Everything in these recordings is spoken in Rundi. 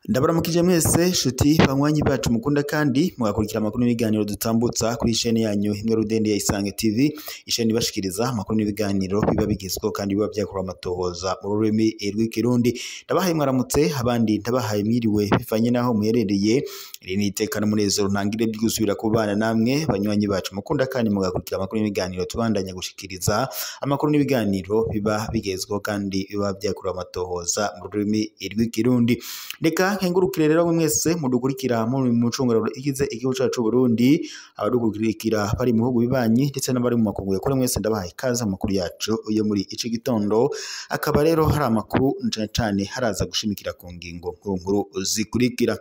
Ndabaramukije mwese shuti banywanyi bacu mukunda kandi mugakurikira amakuru n'ibiganiro dutambutsa kuri chaîne yanyu imwe rudende ya Isange TV, isheni ibashikiriza amakuru n'ibiganiro biba bigezweho kandi biba byakorwa amatohoza mu rurimi rw'ikirundi. Ndabahaye mwaramutse, abandi ndabahaye mwiriwe bivanye naho muherereye. Iri ni iteka n'umunezero ntangire byo gusubira kubana namwe banywanyi bacu mukunda kandi mugakurikira amakuru n'ibiganiro tubandanya gushikiriza amakuru n'ibiganiro biba bigezweho kandi biba byakorwa amatohoza mu rurimi rw'ikirundi. Reka nkengurukire rero mwese mudukurikira muri mucungararo igize igihugu cacu Burundi, abadukurikira bari mu bihugu bibanyi ndetse n'abari mu makungu yakore, mwese ndabahaye ikaze amakuru yacu yo muri ici gitondo. Akaba rero hari amakuru cane cane haraza gushimikira ku ngingo nkuru nkuru zikurikira.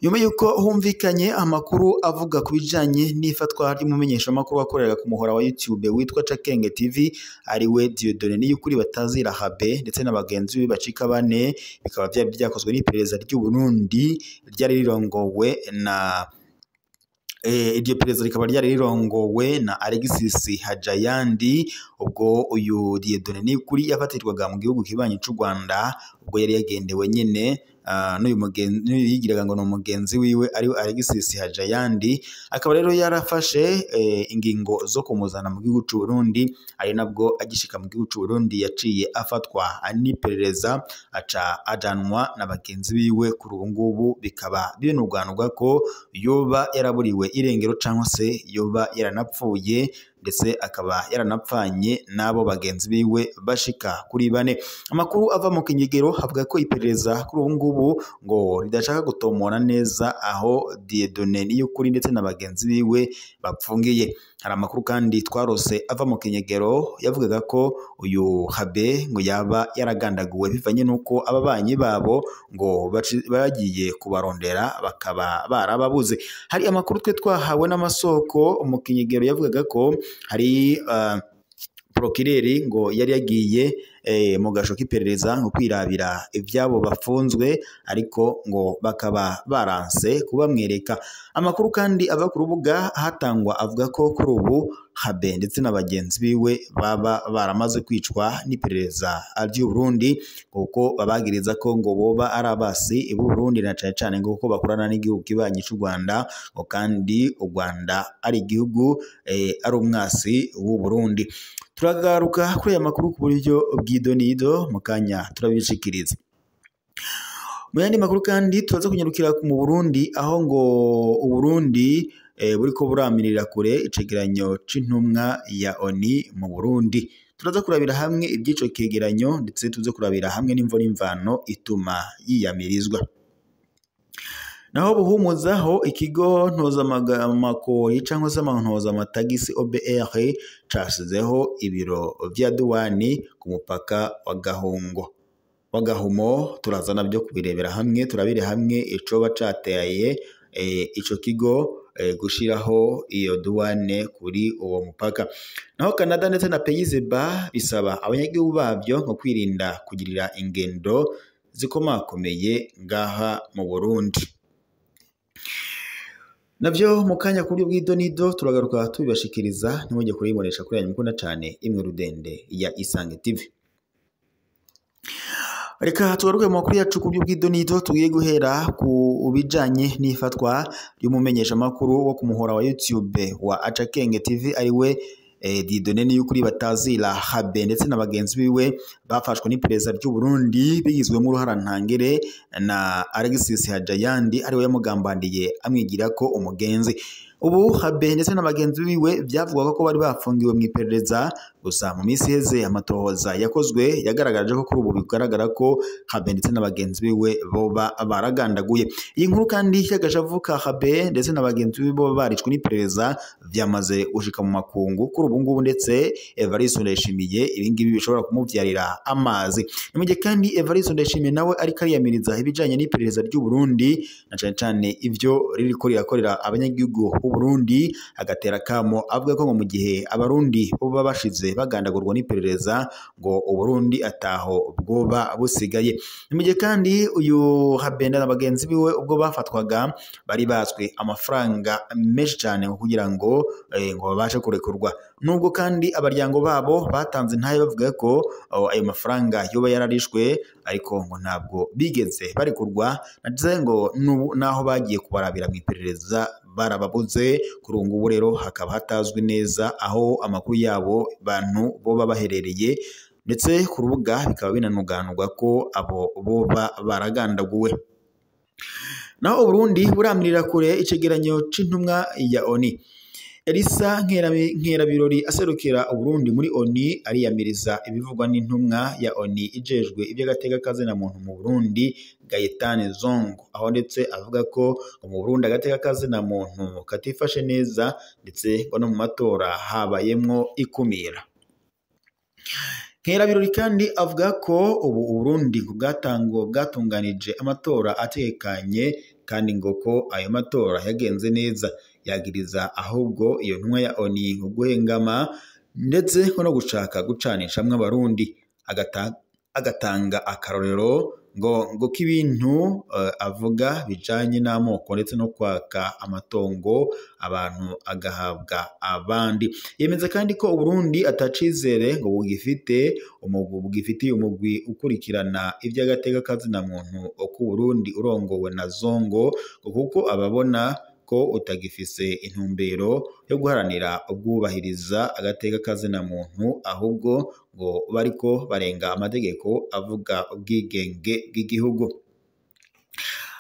Nyuma yuko humvikanye amakuru avuga ku bijanye n'ifatwa ry'umumenyeshamakuru wakoreraga ku muhora wa YouTube witwa Cakenge TV, ariwe Dieudonné Niyukuri batazira Habe ndetse na bagenzi be bacika bane, bikaba byari byakozwe n'iperereza ry'u Burundi ryari rirongowe na iryo perereza rikaba ryari rirongowe na Alexis Hajayandi. Ubwo uyu Dieudonné Niyukuri yafatirwaga mu gihugu kibanyi c'u Rwanda, ubwo yari yagendewe nyene n'uyu mugenzi yigiraga ngo ni umugenzi wiwe ari Alexis Hajayandi, akaba rero yarafashe ingingo zo kumuzana mu gihugu c'u Burundi. Ari nabwo agishika mu gihugu c'u Burundi yaciye afatwa n'iperereza, aca ajanwa na bagenzi biwe. Kuri ubu ngubu bikaba binurwanurwa ko yoba yaraburiwe irengero cyangwa se yoba yaranapfuye, ndetse akaba yaranapfanye n'abo bagenzi biwe bashika kuri bane. Amakuru ava mu Kinyegero avuga ko iperereza kuri ubu ngubu ngo ridashaka gutomora neza aho Dieudonné Niyukuri ndetse na bagenzi biwe bapfungiye. Hari amakuru kandi twarose ava mu Kinyegero yavugaga ko uyu Habe ngo yaba yaragandaguwe bivanye n'uko ababanyi babo ngo bagiye kubarondera bakaba barababuze. Hari amakuru twe twahawe n'amasoko mu Kinyegero yavugaga ko hari prokireri ngo yari yagiye mu gasho k'iperereza ngo kwirabira ibyabo bafunzwe, ariko ngo bakaba baranse kubamwereka. Amakuru kandi ava ku rubuga hatangwa avuga ko kuri ubu Habe ndetse na bagenzi biwe baba baramaze kwicwa n'iperereza ry'u Burundi, kuko babagiriza ko ngo boba ari abasi b'u Burundi na cane cane ngo kuko bakorana n'igihugu kibanyi c'u Rwanda, ngo kandi u Rwanda ari igihugu ari umwasi w'u Burundi. Turagaruka kuri aya makuru ku buryo bw'idonido mu kanya turabishikiriza. Mu yandi makuru kandi turaza kunyarukira mu Burundi, aho ngo Uburundi buriko buramirira kure icegeranyo c'intumwa ya ONU mu Burundi. Turaza kurabira hamwe iby'ico kegeranyo ndetse tuze kurabira hamwe n'imvo n'imvano ituma yiyamirizwa. Naho buhumuzaho ikigo ntozamakori cyangwa se ntozamatagisi OBR cashizeho ibiro vya duwani ku mupaka wa Gahungo wa Gahumo. Turaza nabyo kubirebera hamwe, turabire hamwe icoba cateye ico kigo gushiraho iyo duwane kuri uwo mupaka. Naho Canada ndetse na Pays-Bas bisaba abanyagihugu babyo nko kwirinda kugirira ingendo zikomakomeye ngaha mu Burundi. Navyo mu kanya kuri bw'idonido turagaruka tubibashikiriza, ntimujye kuribonesha kuri yanyu mukunda cane imwe rudende ya Isange TV. Reka tugaruke mu makuru yacu ku bw'idonido. Tugiye guhera ku bijanye n'ifatwa ry'umumenyeshamakuru wo ku muhora wa YouTube wa Acakenge TV ariwe Dieudonné Niyukuri batazira Habe ndetse na bagenzi biwe bafashwe n'iperereza ry'u Burundi bigizwemo uruhara ntangere na Alexis Hajayandi ariwe yamugambandiye amwigira ko umugenzi. Ubu Habe ndetse na bagenzi biwe byavugwaga ko bari bafungiwe mu iperereza, gusa mu minsi iheze amatohoza yakozwe yagaragaje ko kuri ubu bigaragara ko Habe ndetse na bagenzi biwe boba baragandaguye. Iyi nkuru kandi y'agashavu ka Habe ndetse na bagenzi biwe boba baricwe n'iperereza byamaze gushika mu makungu kuri ubu ngubu, ndetse Evariste Ndayishimiye ibi ngibi bishobora kumubyarira amazi. Ni mu gihe kandi Evariste Ndayishimiye nawe ariko ariyamiriza ibijanye n'iperereza ry'u Burundi na cane cane ivyo ririko rirakorera abanyagihugu w'u Burundi agatera kamo avuga ko ngo mu gihe abarundi boba bashize bagandagurwa n'iperereza ngo Uburundi ataho bwoba busigaye. Ni mu gihe kandi uyu Habenda na bagenzi biwe ubwo bafatwaga bari batswe amafaranga menshi cyane kugira ngo ngo babashe kurekurwa, nubwo kandi abaryango babo batanze ntayo bavuga ko ayo mafaranga yoba yararishwe, ariko ngo ntabwo bigeze barekurwa, ndetse ngo naho bagiye kubarabira mu iperereza barababuze. Kuri ubu ngubu rero hakaba hatazwi neza aho amakuru yabo bantu boba baherereye, ndetse ku rubuga bikaba binanuganurwa ko abo boba baragandaguwe. Naho Uburundi buramirira kure icegeranyo c'intumwa ya ONU. Elisa Nkerabirori aserukira Uburundi muri ONU ariyamiriza ibivugwa n'intumwa ya ONU ijejwe iby'agateka kazina muntu mu Burundi Gaetane Zongo, aho ndetse avuga ko mu Burundi agateka kazina muntu katifashe neza, ndetse ngo no mu matora habayemwo ikumira. Nkerabirori kandi avuga ko ubu Uburundi bwatunganije amatora atekanye, kandi ngo ko ayo matora yagenze neza. Yagiriza ahubwo iyo ntumwa ya ONU guhengama ndetse no gushaka gucanishamwe abarundi, agatanga akarorero ngo k'ibintu avuga bijanye n'amoko ndetse no kwaka amatongo abantu agahabwa abandi. Yemeza kandi ko Uburundi atacizere ngo bugifite bugifitiye umugwi ukurikirana iby'agateka kazina muntu ku Burundi urongowe na Zongo, kuko ababona ko utagifise intumbero yo guharanira ubwubahiriza agateka kazina muntu, ahubwo ngo bariko barenga amategeko avuga ubwigenge bw'igihugu.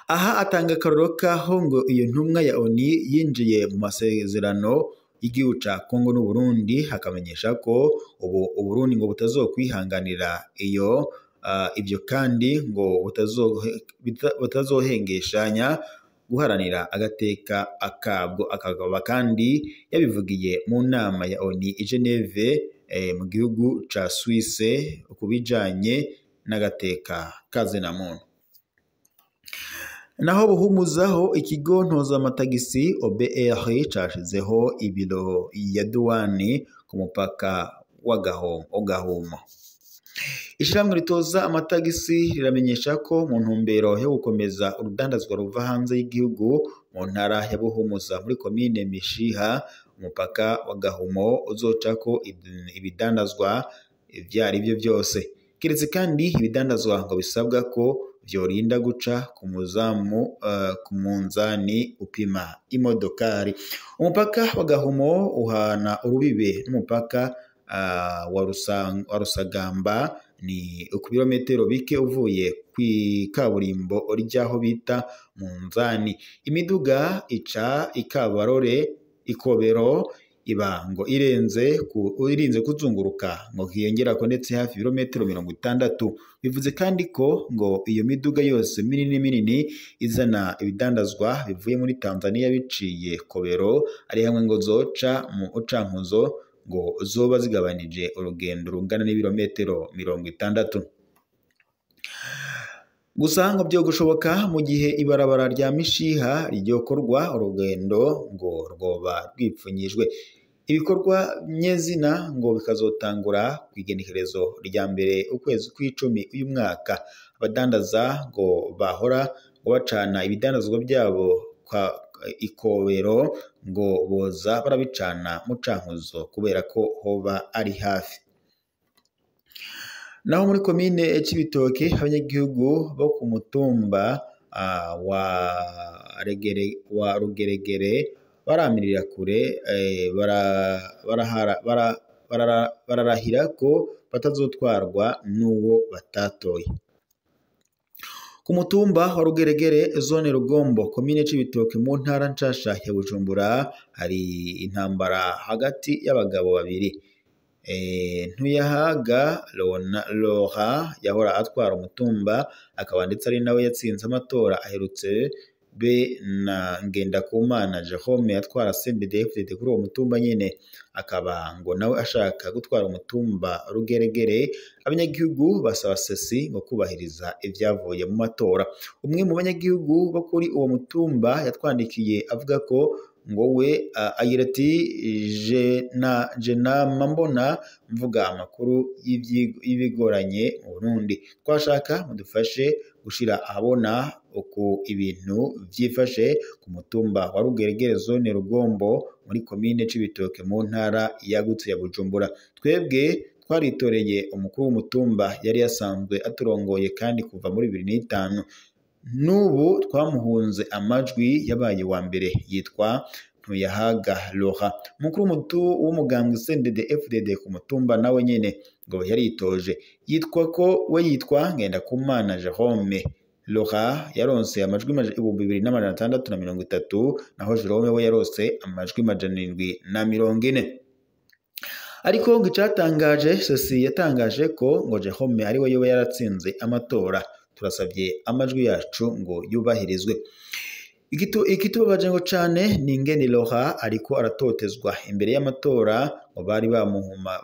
Aha atanga akarorero kaho ngo iyo ntumwa ya ONU yinjiye mu masezerano y'igihugu ca Kongo n'Uburundi, hakamenyesha ko ubu Uburundi ngo butazokwihanganira iyo ibyo, kandi ngo butazohengeshanya guharanira agateka akabwo. Akaba kandi yabivugiye mu nama ya ONU i Geneve mu gihugu ca Suisse kubijanye n'agateka kazina muntu. Naho buhumuzaho ikigo ntozamatagisi OBR cashizeho ibiro ya duwani ku mupaka wa Gahomo. Ishirahamwe ritoza amatagisi riramenyesha ko mu ntumbero yo gukomeza urudandazwa ruva hanze y'igihugu mu ntara ya Buhumuza muri komine Mishiha, umupaka wa Gahumo uzocako ibidandazwa ivyo ari byo byose, kiretse kandi ibidandazwa ngo bisabwa ko vyorinda guca ku muzamu ku munzani upima imodokari. Umupaka wa Gahumo uhana urubibe n'umupaka wa Rusagamba, ni ku birometero bike uvuye kw'ikaburimbo ryaho bita Munzani. Imiduga ica ikabarore ikobero iba ngo irinze kuzunguruka ngo hiyongerako ndetse hafi ibirometero 60. Bivuze kandi ko ngo iyo miduga yose minini minini izana ibidandazwa bivuye muri Tanzania biciye Kobero ari hamwe ngo zoca mu Cankuzo ngo zoba zigabanije urugendo rungana n'ibirometero 60. Gusa ngo byo gushoboka mu gihe ibarabara rya Mishiha ryokorwa, urugendo ngo rwoba rwipfunyijwe. Ibikorwa nyezina ngo bikazotangura ku igenekerezo rya mbere ukwezi kw'icumi uyu mwaka. Abadandaza ngo bahora ngo bacana ibidandazwa byabo kwa ikobero ngo boza barabicana mu Cankuzo kubera ko hoba ari hafi. Naho muri komine Cibitoke abanyagihugu bo ku mutumba wa Rugeregere baramirira kure, bararahira ko batazotwarwa n'uwo batatoye. Ku mutumba wa Rugeregere zone Rugombo komine Cibitoke mu ntara nshasha ya Bujumbura hari intambara hagati y'abagabo babiri. Ntuyahaga Laura yahora atwara umutumba akaba ndetse ari nawe yatsinze amatora aherutse be na Ngendakumana Jerome atwara CNDD-FDD kuri uwo mutumba nyene, akaba ngo nawe ashaka gutwara umutumba Rugeregere. Abanyagihugu basaba sesi ngo kubahiriza ivyavuye mu matora. Umwe mu banyagihugu bo kuri uwo mutumba yatwandikiye avuga ko ngo we agira ati je nama mbona mvuga amakuru y'ibigoranye mu Burundi, twashaka mudufashe gushira ahabona uko ibintu vyifashe ku mutumba wa Rugeregere zone Rugombo muri komine Cibitoke mu ntara yagutse ya Bujumbura. Twebwe twaritoreye umukuru w'umutumba yari yasanzwe aturongoye kandi kuva muri 2005 n'ubu twamuhunze amajwi yabaye wa mbere, yitwa Ntuyahaga Laura. Umukuru w'umugambwe CNDD FDD ku mutumba nawe nyene ngo yaritoje, yitwa ko we yitwa Ngendakumana Jerome. Laura yaronse amajwi 2630, naho Jerome we yaronse amajwi 740. Ariko ngo icatangaje, Sesi yatangaje ko ngo Jerome ari we yoba yaratsinze amatora. Turasabye amajwi yacu ngo yubahirizwe. Ikitubabaje ngo cane ni ingene Laura ariko aratotezwa imbere y'amatora, ngo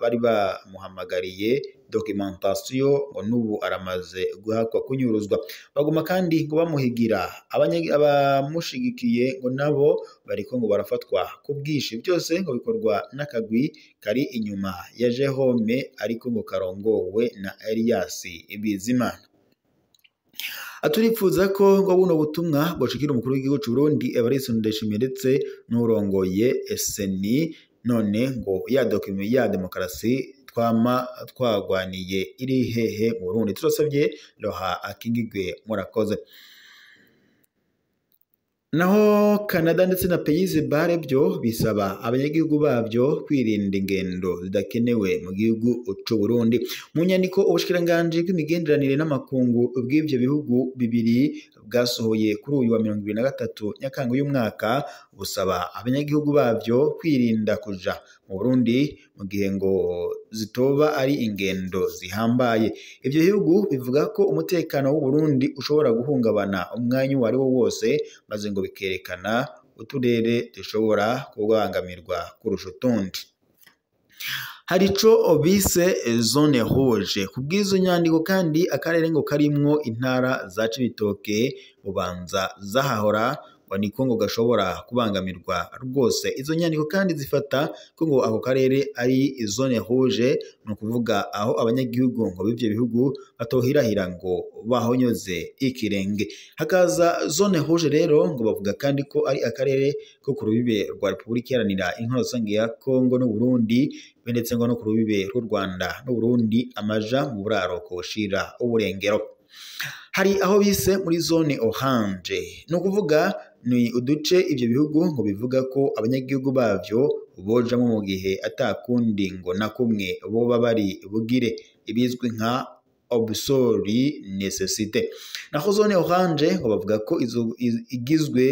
bari bamuhamagariye documentation, ngo n'ubu aramaze guhakwa kunyuruzwa. Baguma kandi ngo bamuhigira abamushigikiye, ngo nabo bariko ngo barafatwa ku bwinshi. Byose ngo bikorwa n'akagwi kari inyuma ya Jerome ariko ngo karongowe na Elias Bizimana. Aturifuza ko ngo buno butumwa bwoshikira umukuru w'igihugu c'u Burundi Evariste Ndayishimiye ndetse n'urongoye SNI, none ngo ya document ya demokarasi twama twagwaniye iri hehe mu Burundi? Turasabye Laura akingigwe, murakoze. Naho Canada ndetse na Pays-Bas byo bisaba abanyagihugu babyo kwirinda ingendo zidakenewe mu gihugu c'u Burundi. Mu nyandiko ubushikiranganji bw'imigenderanire n'amakungu bw'ivyo bihugu bibiri bwasohoye kuri uyu wa 2023 Nyakanga uyu mwaka, busaba abanyagihugu babyo kwirinda kuja mu Burundi mu gihe ngo zitoba ari ingendo zihambaye. Ivyo bihugu bivuga ko umutekano w'u Burundi ushobora guhungabana umwanya uwo ari wo wose, maze ngo bikerekana uturere dushobora kubangamirwa kurusha utundi. Hari ico bise zone rouge. Kubw'izo nyandiko kandi akarere ngo karimwo intara za Cibitoke, Bubanza, zahahora, ngo niko ngo gashobora kubangamirwa rwose. Izo nyandiko kandi zifata ko ngo ako karere ari zone rouge, ni ukuvuga aho abanyagihugu ngo b'ivyo bihugu batohirahira ngo bahonyoze ikirenge. Hakaza zone rouge rero ngo bavuga kandi ko ari akarere ko ku rubibe rwa Repubulika Iharanira Intwaro Rusange ya Kongo n'u Burundi, ndetse ngo no ku rubibe rw'u Rwanda n'u Burundi amaja mu buraruko bushira uburengero. Hari aho bise muri zone orange, ni ukuvuga ni uduce ivyo bihugu ngo bivuga ko abanyagihugu bavyo bojamwo mu gihe atakundi ngo na kumwe boba bari bugire, ibizwi nka obsori necessite. Naho zone orange ngo bavuga ko igizwe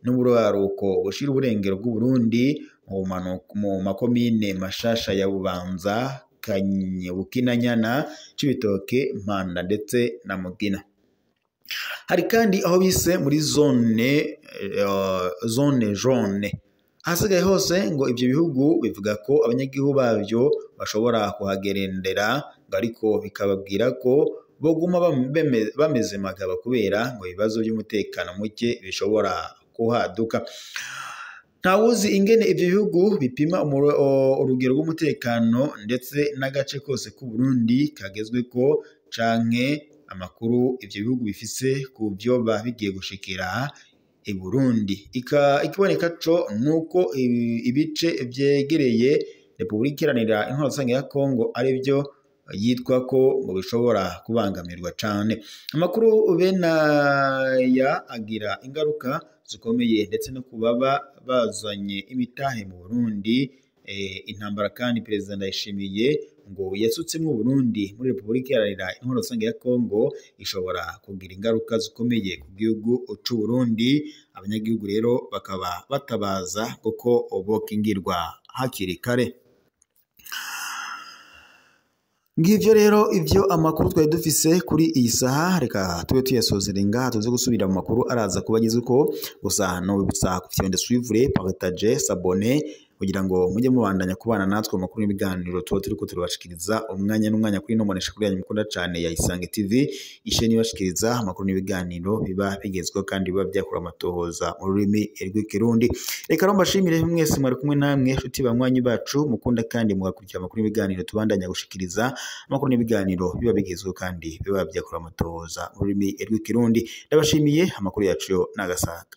n'uburaruko bushira uburengero bw'u Burundi mu makomine mashasha ya Bubanza, Bukinanyana, Cibitoke, Mpanda ndetse na Mugina. Hari kandi aho bise muri zone jaune. Ahasigaye hose ngo ivyo bihugu bivuga ko abanyagihugu bavyo bashobora kuhagerendera, ariko bikababwira ko boguma bameze magaba kubera ngo ibibazo by'umutekano muke bishobora kuhaduka. Ntawuzi ingene ivyo bihugu bipima urugero rw'umutekano ndetse n'agace kose k'u Burundi kagezweko, canke amakuru ivyo bihugu bifise ku vyoba bigiye gushikira i Burundi. Ikiboneka co nuko ibice vyegereye Repubulika Iharanira Intwaro Rusange ya Kongo ari byo yitwa ko ngo bishobora kubangamirwa cane. Amakuru benaya agira ingaruka zikomeye ndetse no kubaba bazanye imitahe mu Burundi. Intambara kandi Perezida Ndayishimiye ngo yasutsemo Burundi muri Repubulika Iharanira Intwaro Rusange ya Kongo ishobora kugira ingaruka zikomeye ku gihugu c'u Burundi. Abanyagihugu rero bakaba batabaza kuko bokingirwa hakiri kare. Ngivyo rero ivyo amakuru twari dufise kuri iyi saha, reka tube tuyasozera ngaha, tuze gusubira mu makuru araza kubagize uko. Gusa no bibutsa kufyonda suivre, partager, s'abonner kugira ngo mujye mubandanya kubana natwe amakuru n'ibiganiro tuba turiko turabashikiriza umwanya n'umwanya kuri ino mboneshakure yanyu mukunda cane ya Isange TV, isheni ibashikiriza amakuru n'ibiganiro biba bigezweho kandi biba byakura amatohoza mu rurimi rw'Ikirundi. Reka rero mbashimire mwese mwari kumwe namwe nshuti banywanyi bacu mukunda kandi mugakurikira amakuru n'ibiganiro tubandanya gushikiriza, amakuru n'ibiganiro biba bigezweho kandi biba byakura amatohoza mu rurimi rw'Ikirundi. Ndabashimiye, amakuru yacu yo n'agasaga.